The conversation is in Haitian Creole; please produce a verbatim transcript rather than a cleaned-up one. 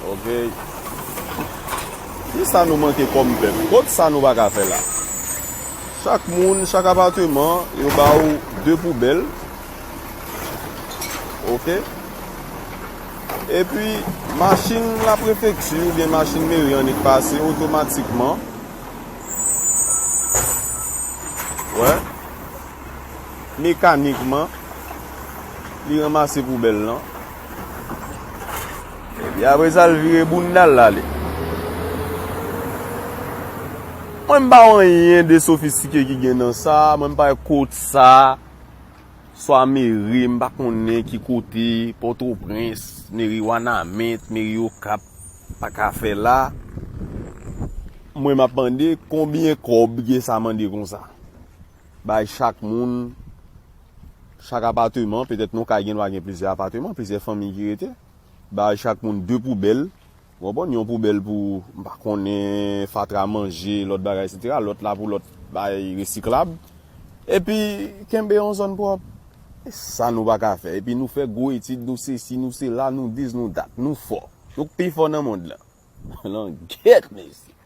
Ok. Kisa nou manke kòm pèp? Kot sa nou pa ka fè la? Chak moun, chak apatman, yo ba w de poubèl. Ok. Epi, machin laprefekti oubyen machin meri annik pase otomatikman. Wè. Mekanikman, li ranmase poubèl lan. Epi apre sa, l vire bounda l ale. Mwen, m pa wè anyen de sofistike ki gen nan sa. Mwen, m pa wè kot sa. Swa meri, m pa konnen ki kote, Pòtoprens, meri Wanament, meri Okap, pa ka fè la. Mwen, m ap mande konbyen kòb ke sa mande konsa. Bay chak moun, chak apatman, petèt nan yon kay gen dwa gen plizyè apatman, plizyè fanmi ki rete. Bay chak moun de poubèl. Ou konprann? Yon poubèl pou, m pa konnen, fatra manje, lòt bagay, etsetera. Lòt la pou lòt bagay resiklab. Epi, kenbe yon zòn pwòp. E sa nou pa ka fè. Epi nou fè gwo etid, nou sesi, nou sela, nou dis, nou dat, nou fò. Nou pi fò nan mond lan. Langèt, mesye.